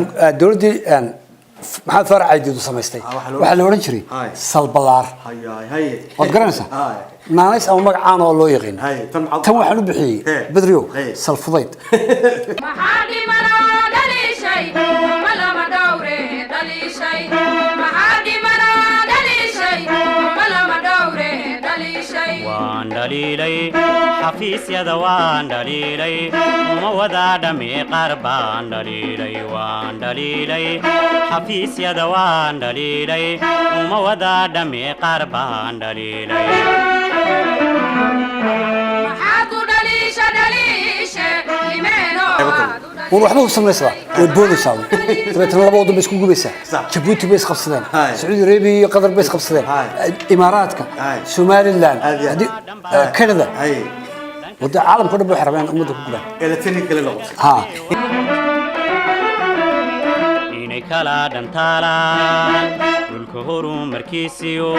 Dowladdii Maxamed Faarax Caydiid uu samaystay waxaa la odhan jiray Salbalaar, waad garanaysaa, naanays ama magacaan oo loo yaqiin. Tan waxaan u bixiyey, Bedrio, Salfudayd. Maxaa dhimanaa dhaliishay ma lama dhowre dhaliishay? Maxaa dhimanaa dhaliishay ma lama dhowre dhaliishay? Waan dhaliilay xafiisyada, waan dhaliilay uma wadaa dhami, qaar baan dhaliilay. Waan dhaliilay xafiisyada, waan dhaliilay uma wadaa dhami, qaar baan dhaliilay. Maxaa ku dhaliisha dhaliishe limeeno? War waxba hubsanaysaa, way boodaysaa, dabeetana laba waddan bay isku gubaysaa. Jabuuti bay isqabsadeen, Sacuudi Arabia iyo Qatar bay isqabsadeen, Imaaraadka, Somaliland, haddii Canada, wadda caalamka o dhan bay waxay rabeen ummadda ku gubaan. Ha inay kala dhantaalaan dhulka horumarkiisiyo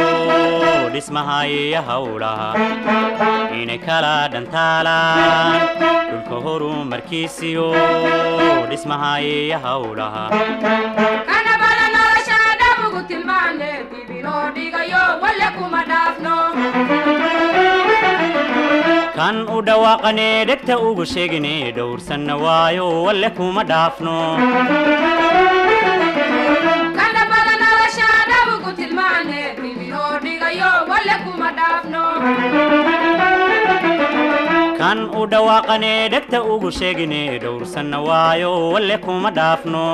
dhismaha iyo howlaha, inay kala dhantaalaan dhulka horumarkiisiyo dhismaha iyo howlaha. Kana badan nolosha dhabugu tilmaane dibinoo dhigayo, walle kuma dhaafno. Kan u dhawaaqane dhegta ugu sheegne dhowrsanna waayo, walle kuma dhaafno. Kana badan nolosha dhabugu tilmaane dibinoo dhigayo, walle kuma dhaafno. Kan u dhawaaqane dhegta ugu sheegne dhowrsanna waayo, walle kuma dhaafno.